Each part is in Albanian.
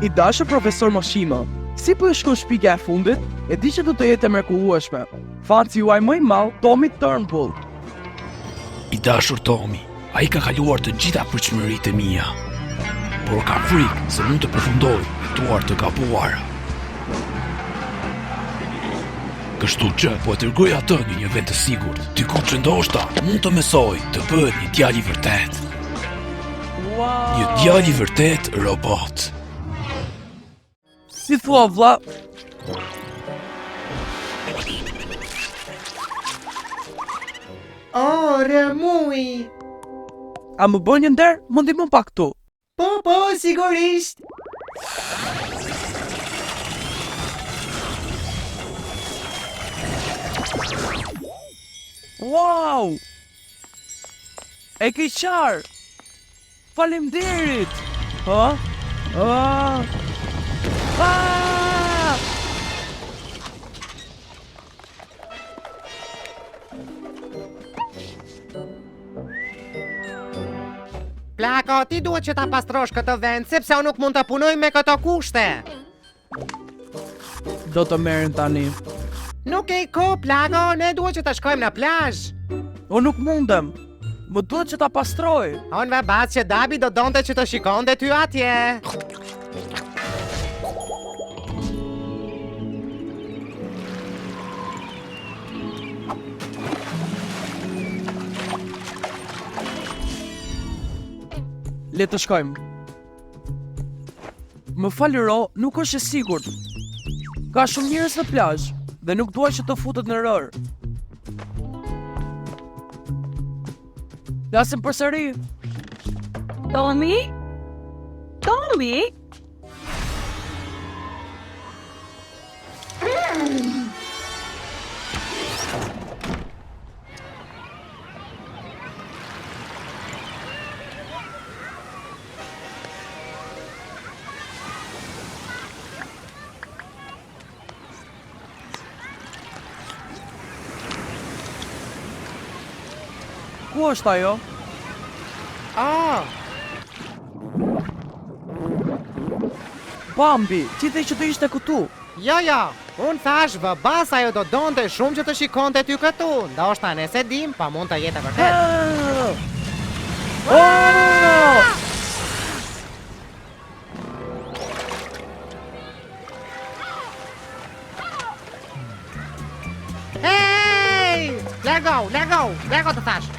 I dashur profesor Moshimo, si po ju shkon shpikja e fundit? E di që do të jetë e mrekullueshme. Fansi juaj më i madh, Tommy Turnbull. I dashur Tommy, ai ka kaluar të gjitha pritshmëritë e mia, por kam frikë se mund të përfundojë në duar të gabuara. Kështu që po e dërgoj atë në një vend të sigurt, diku që ndoshta mund të mësojë të bëhet një djalë i vërtetë. Wow. Një djalë i vërtetë robot. Si thua vlla? O, rrëmujë! A më bën një nder? Më ndihmon pak këtu. Po, po, sigurisht! Wow! E ke qarë! Faleminderit! Ha? Ah! Ah! Plako, ti duhet që ta pastrosh këtë vend, sepse unë nuk mund të punoj me këto kushte. Do të merren tani. Nuk ke kohë, Plako, ne duhet që të shkojmë në plazh. Unë nuk mundem. Më duhet që ta pastroj. Unë vë bast që Dabi do donte që të shikonte ty atje. Le të shkojmë. Më fal Ro, nuk është e sigurt. Ka shumë njerëz në plazh dhe nuk dua që të futet në rërë. Flasim përsëri. Tommy? Tommy? Ku është ajo? Ah, Bambi, ti the që të ishte këtu. Jo, jo, unë thashë vë bast ajo do donte shumë që të shikonte ty këtu. Ndoshta ne s'e dimë, po mund të jetë e vërtetë. Ah! Oh! Hey! Largo, largo, largo të thashë.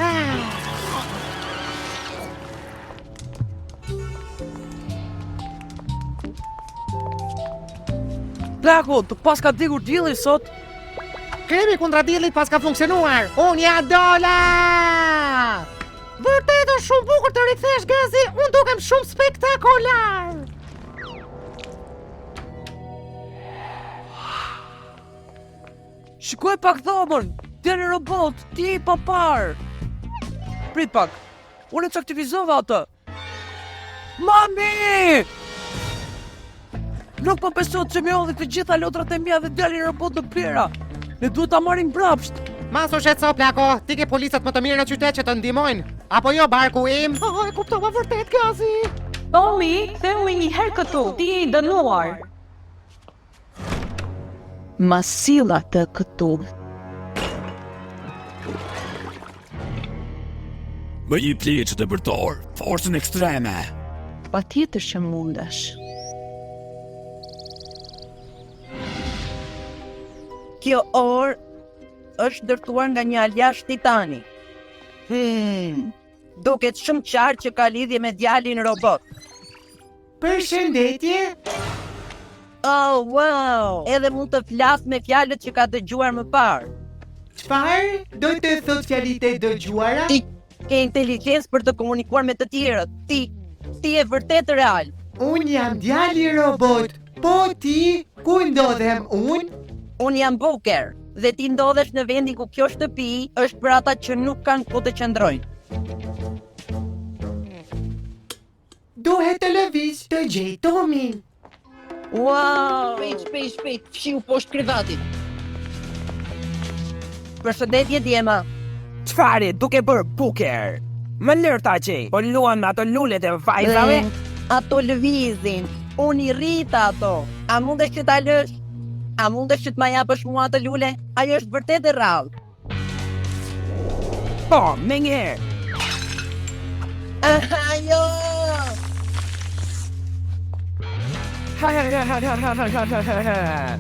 Ah. Plako, të paska djegur dielli sot? Kremi kundra diellit paska funksionuar. Unë ia dola! Vërtet është shumë bukur të rikthesh Gazi, unë dukem shumë spektakolar. Shikoj pak dhomën, djali robot, ti je i paparë. Prit pak, unë e çaktivizova atë. Mami! Nuk po besohet që më hodhi të gjitha lodrat e mia dhe djalin robot në plehra. Ne duhet ta marrim mbrapsht. Mos u shqetëso, plako, ti ke policët më të mirë në qytet që të ndihmojnë. Apo jo, barku im? Oh, e kuptova vërtet, Gazi. Tommy, ktheu një herë këtu, ti je i dënuar. Ma sill atë këtu. Më jepni që të përdor forcën ekstreme. Patjetër që mundesh. Kjo orë është ndërtuar nga një aliazh titani. Hmm, duket shumë qartë që ka lidhje me djalin robot. Përshëndetje. Oh, wow! Edhe mund të flasë me fjalët që ka dëgjuar më parë. Çfarë do të thotë fjalitë e dëgjuara? Ti ke inteligjencë për të komunikuar me të tjerët. Ti, ti je vërtet real. Unë jam djali robot. Po ti, ku ndodhem unë? Unë jam Booker dhe ti ndodhesh në vendin ku kjo shtëpi është për ata që nuk kanë ku të qëndrojnë. Duhet të lëviz të gjej Tomin. Wow! Shpejt, shpejt, shpejt, fshihu poshtë krevatit. Përshëndetje djema. Çfarë je duke bërë Booker? Më lër ta gjej, po luan me ato lulet e vajzave? Ato lëvizin. Unë i rrita ato. A mundesh që ta lësh? A mundesh që të ma japësh mua atë lule? Ajo është vërtet e rrallë. Po, menjëherë. Aha, jo! Ha ha ha ha ha ha ha ha ha ha.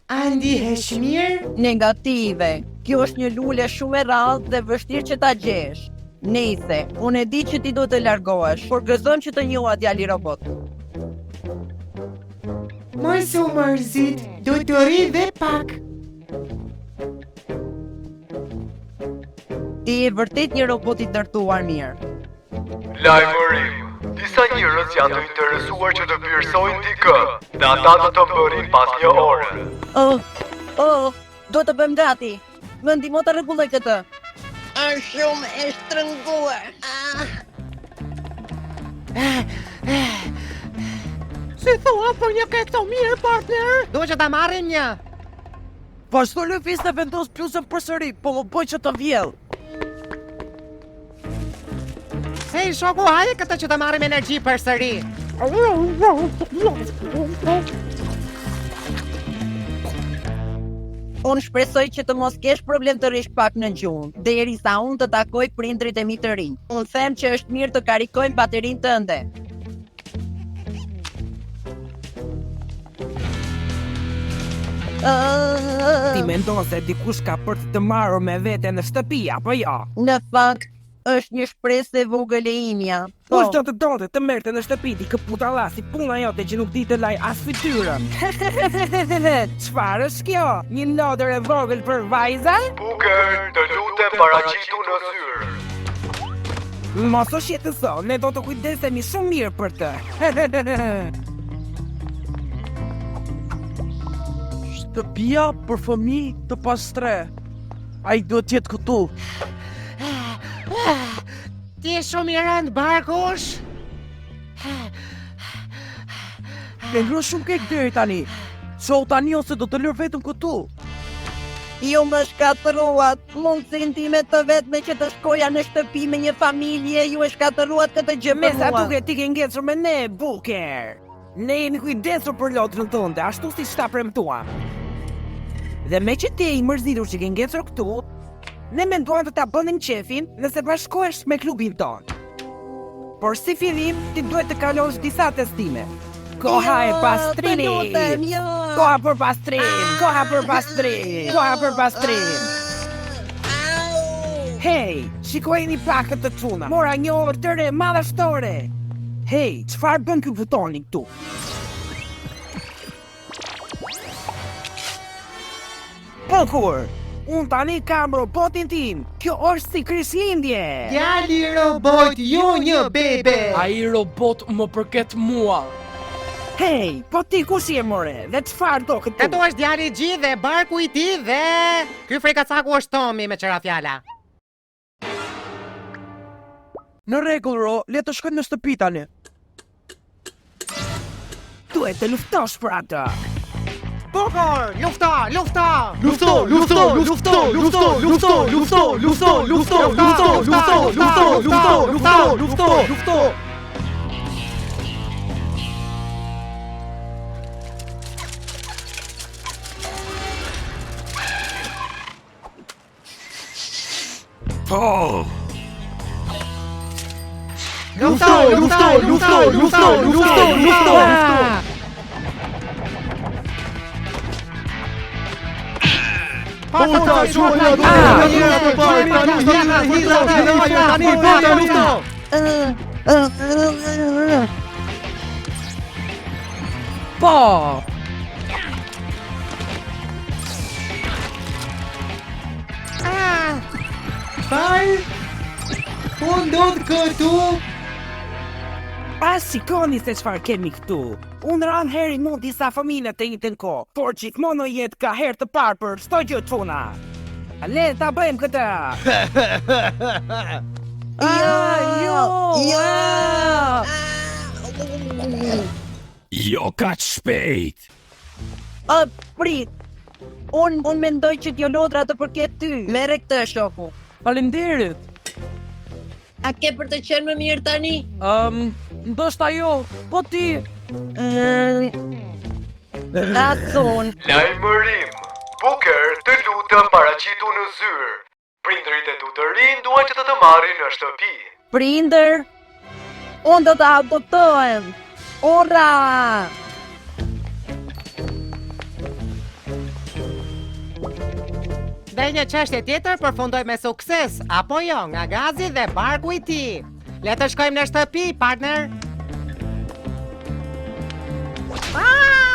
A ndihesh mirë? Negative. Kjo është një lule shumë e rrallë dhe vështirë që ta gjesh. Nejse, unë e di që ti duhet të largohesh, por gëzohem që të njoha djali robot. Mos u mërzit, do të rri dhe pak. Ti je vërtet një robot i ndërtuar mirë. Lajmërim! Disa njerëz janë të interesuar që të birësojnë dikë dhe ata do të mbërrijnë pas një ore. Oh, oh, duhet të bëhem gati. Më ndihmo ta rregulloj këtë. Është shumë e shtrënguar. Ah. Si thua për një kek të mirë, partner? Duhet që ta marrim një. Vazhdo lëviz dhe vendos bluzën përsëri, po më bëj që të vjell. Hej, shoku, haje këtë që të marrim energji përsëri. Unë shpresoj që të mos kesh problem të rrish pak në gjumë, derisa unë të takoj prindërit e mi të rinj. Unë them që është mirë të karikojmë baterinë tënde. Ti mendon se dikush ka për të të marrë me vete në shtëpi, apo jo? Në fakt, është një shpresë e vogël e imja. Po. Kush do të donte të merrte në shtëpi dikë budalla si puna jote që nuk di të lajë as fytyrën? Çfarë është kjo? Një lodër e vogël për vajza? Buker, të lutem paraqitu në zyrë. Mos u shqetëso, ne do të kujdesemi shumë mirë për të. Shtëpia për fëmijë të pastrehë. Ai duhet të jetë këtu. Ti je shumë i rëndë, Barkush. Ke ngrënë shumë kek deri tani. Çohu tani ose do të lër vetëm këtu. Ju më shkatërruat mundësinë time të vetme që të shkoja në shtëpi me një familje, ju e shkatërruat këtë gjë Me për sa mua. duket ti ke ngecur me ne, Buker. Ne jemi kujdesur për lotrën tënde, ashtu siç ta premtuam. Dhe meqë ti je i mërzitur që ke ngecur këtu, ne menduam të ta bënim qefin nëse bashkohesh me klubin tonë. Por si fillim, ti duhet të kalosh disa testime. Koha e Jo, të pastrimit. lutem, jo. Koha për pastrim, koha për pastrim, koha për pastrim. Au! Hej, shikojeni pak këtë çuna. Mora një orë të re madhështore. Hej, çfarë bën ky butoni këtu? Bukur! Unë tani kam robotin tim. Kjo është si Krishtlindje. Djali robot, jo një bebe. Ai robot më përket mua. Hej, po ti kush je more? Dhe çfarë do këtu? Këtu është djali G dhe barku i tij dhe ky frikacaku është Tomi meqë ra fjala. Në rregull, Ro, le të shkojmë në shtëpi tani. Duhet të luftosh për atë. Bukur, lufto, lufto. Lufto, lufto, lufto, lufto, lufto, lufto, lufto, lufto, lufto, lufto, lufto, lufto, lufto, lufto, lufto. Po! Lufto, lufto, lufto, lufto, lufto, lufto. Bota, gjuaja, tani, bota, lufto. Po! Çfarë? Po ndodh këtu? Pa shikoni se çfarë kemi këtu. Unë rëndë herë i mund disa fëmijë në të njëjtën kohë, por gjithmonë në jetë ka herë të parë për çdo gjë çuna. Le ta bëjmë këtë. Jo, jo, jo. Jo kaq shpejt. A, prit. Unë un mendoj që kjo lodra të përket ty. Merre këtë shoku. Faleminderit. A ke për të qenë më mirë tani? Um, ndoshta jo, po ti... Mm, as unë. Lajmërim! Booker, të lutem paraqitu në zyrë. Prindërit e tu të rinj duan që të të marrin në shtëpi. Prindër, unë do të adoptohem. Ura! Dhe një çështje tjetër përfundoi me sukses, apo jo, nga Gazi dhe barku i tij. Le të shkojmë në shtëpi, partner. Ah!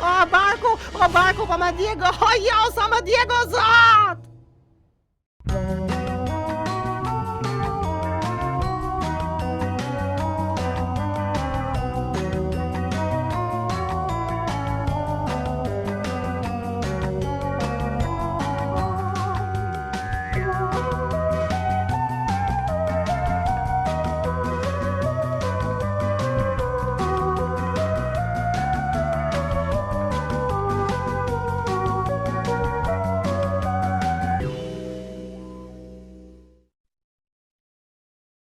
O, barku, o, barku, po më djeg, o, jo, sa më djeg, o, zot!